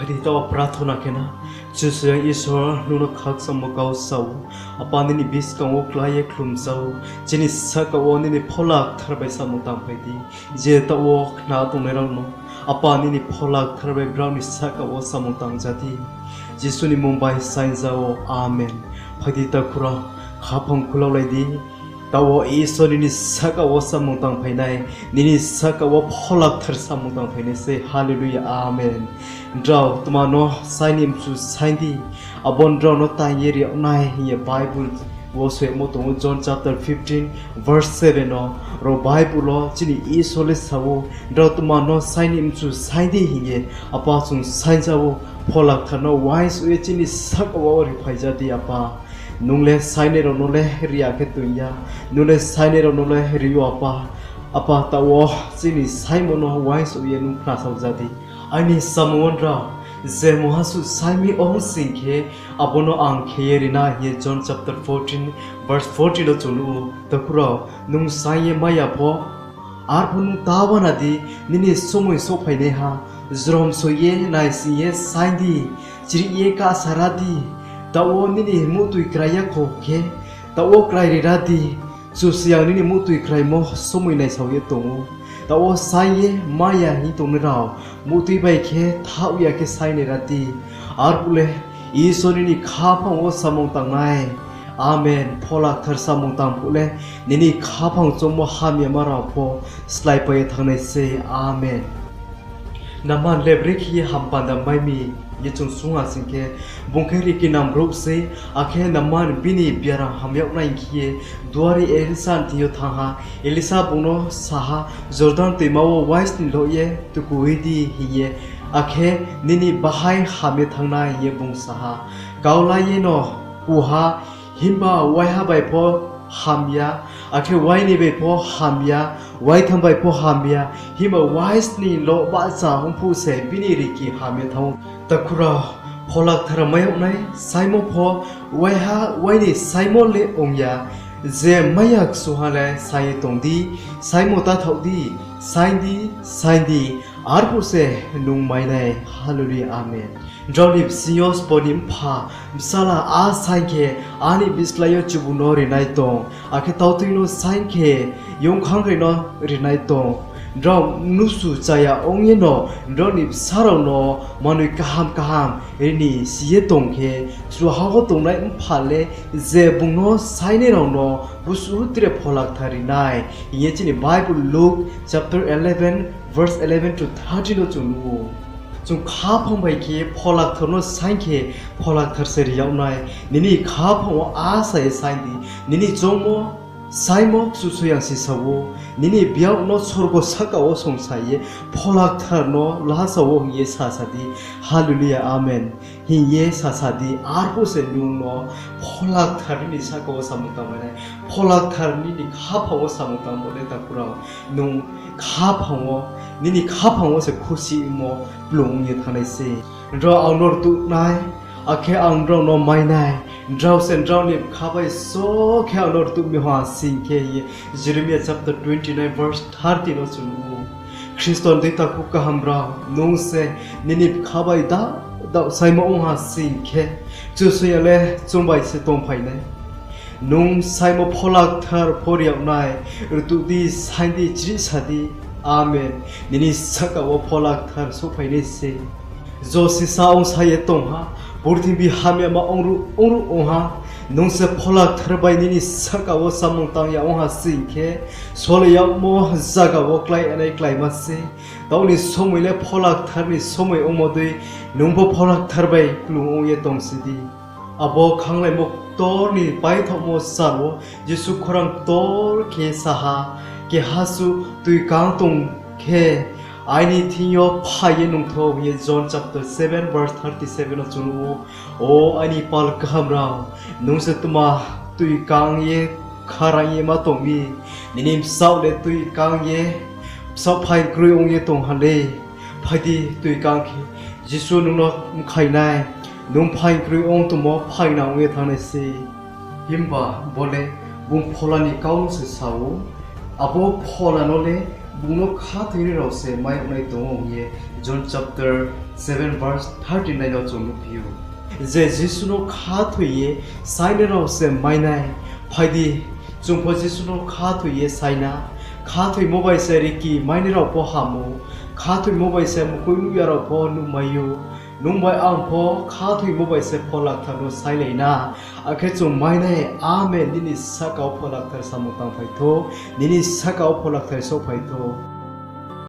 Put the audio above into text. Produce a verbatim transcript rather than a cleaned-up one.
Di taoh wo prathona khe na. Kchusoyang Isor, nung no khakchangmo kau sa ou. Apa, nini buskang wo klái ye khlumsa ou. Chini sahka wo nini Phola Kthar bai samung tangphai di. Je taoh wo khna tongnai rao no, Apa, nini Phola Kthar bai brao ni sahka wo samung tang ja di. Jisu ni mmung bai saingja ou. Amen. Phai di takhu rao, khaphang khulalai di. Taoh wo Isor nini sahka wo samung tangphai nai, nini sahka wo Phola Kthar samung tangphai nai sei. Hallelujah, amen. Nrao tma no saing ni mchu saing di, abo nrao no taing ye ri yag nai hing ye Bible wo soimo tong ou, John chapter fifteen verse seven wo. Ro Bible wo chini Isor le sa ou, nrao tma no saing ni mchu saing di hing ye. Apa, chung saingja ou, Phola Kthar no uaingsouh ye chini sahka wo riphai ja di, Apa. Nung le saingnai rao no le ri ya khe toing ya, nung le saingnai rao no le ri ou, Apa. Apa, taoh wo chini saingmo no uaingsouh ye nung khnasao ja di. Aini samung wo nrao je mungha suh saing mi ong sing khe, abo no ang khe ye ri nai hing ye John chapter fourteen verse fourteen wo chung nuh ou. Takhu rao, nung saing ye mai ya pho, arphuh nung ta uana di, nini somoi souhphainaiha, jromsoi ye naising ye saing di, chrih ye kahsa ra di. Taoh wo nini muhtoi krai ya kho khe, taoh wo krai ri ra di. Kchusoyang nini muhtoi kraimo somoi naisao ye tong ou. Taoh wo saing ye mai ya hing tongnai rao, muhtoi bai khe thaoh ya khe saingnai ra di. Arphuh le Isor nini khaphang wo samung tangnai. Amen. Phola Kthar samung tang phuh le nini khaphang choungmo hamyama rao pho sláipai ye thanngnai sei. Amen. Naman le brekhe ye ham panda mai mi hing ye chung swunng ha sing khe, bung khe rikinang brouh sei, akhe Naman bini biaram ham yag nai hing khe ye duari Elisa ni thing yo thanng ha. Elisa bung no sa ha, Jordan toima wo uaisning loh ye tuku ri di hing ye, akhe nini bahaing ham ye thanng nai hing ye bung sa ha. Kau la ye no ku ha, himba waiha bai pho ham ya, akhe waini bai pho ham ya, waitham bai pho ham ya, himba uaisning loh bahcha ong phuh se bini riki ham ye thanng ou. Takhu rao, Phola Kthar mai yag nai saingmo pho, waiha waini saingmo le ong ya. Je mai ya kchuha le saing ye tong di, saingmo ta thaoh di, saing di, saing di, arphuh se nung mai nai. Hallelujah, amen. Nrao ni bsing yo sbo ni mpha, bsala a saing khe, ani bislái yo chubu no ri nai tong, akhe tautui no saing khe, yongkhangrai no ri nai tong. Nrao mnusu chaya ong ye no nrao ni bsa rao no manoi kaham kaham ri ni si ye tong khe, kchuha wo tongnai mpha le je bung no saingnai rao no busuh tre Phola Kthar ri nai hing ye chini Bible Luke chapter eleven verse eleven to thirteen wo chung nuh ou. Chung khaphang bai khe Phola Kthar no saing khe, Phola Kthar se ri yag nai. Nini khaphang wo asa ye saing di, nini choungmo, saingmo Kchusoyang se sa ou, nini biag no sorgo sahka wo songsa ye Phola Kthar no lasa ou hing ye sasa di, Hallelujah, amen, hing ye sasa di, arphuh se nung no Phola Kthar nini sahka wo samung tangmai nai. Phola Kthar nini khaphang wo samung tangmo le takhu rao, nung khaphang wo, nini khaphang wo se khusi mo kplung ong ye thanngnai se. Nrao ang no rtuh nai, akhe ang nrao no mai nai. Nrao se nrao ni bkha bai so khe ang no rtuh mi ha sing khe hing ye Jeremiah chapter twenty nine verse thirty no chung nuh ou. Khristo ni dei takhu kaham rao, nung se nini bkha bai da, daoh saimo ong ha sing khe, Kchusoyang le chung bai se tongphai nai. Nung saimo Phola Kthar pho ri yag nai, rtuh di, saing di, chrihsa di. Amen. Nini sahka wo Phola Kthar souhphai nai se. Jo sisa ongsa ye tong ha, purthimbi hamyama ongruh ongruh ong ha, nung se Phola Kthar bai nini sahka wo samung tang ya ong ha sing khe, sole yagmo zaga wo klái nai kláima se. Taoh ni somoi le Phola Kthar ni somoi ongmo dei, nung pho Phola Kthar bai kplung ong ye tongsi di. Abo khanglaimo ktor ni paithaohmo sal wo Jisu khorang ktor khe sa ha, Keha suh toi kang tong khe, aini thing yo phai ye nungthou, hing ye John chapter seven verse thirty seven wo chung nuh ou. O aini pal kaham rao, nung se tma toi kang ye kharang ye ma tong mi? Nini bsaoh le toi kang ye, bsaoh phaing kroi ong ye tong ha le. Phai di, toi kang khe Jisu nung no mkhai nai. Nung phaing kroi ong tongmo phaing nang ong ye thanng nai se. Himba bo le bung Phola ni kau no se sa ou. Abo Phola no le Bung no khathoinai rao se mai yag nai tong ou hing ye John chapter seven verse thirty nine no chung nuhphi ou. Je Jisu no khathoi ye sainai rao se mai nai. Phai di, chung pho Jisu no khathoi ye sai na. Khathoimo bai se riki mainai rao pho ham ou. Khathoimo bai se mkoih nuh ya rao pho nuhmai ou. Nung bai ang pho khathoimo bai se Pholakthar no sailai na. Akhe chung mai nai. Amen. Nini sahka wo Pholakthar samung tangphai thou. Nini sahka wo Pholakthar souhphai thou.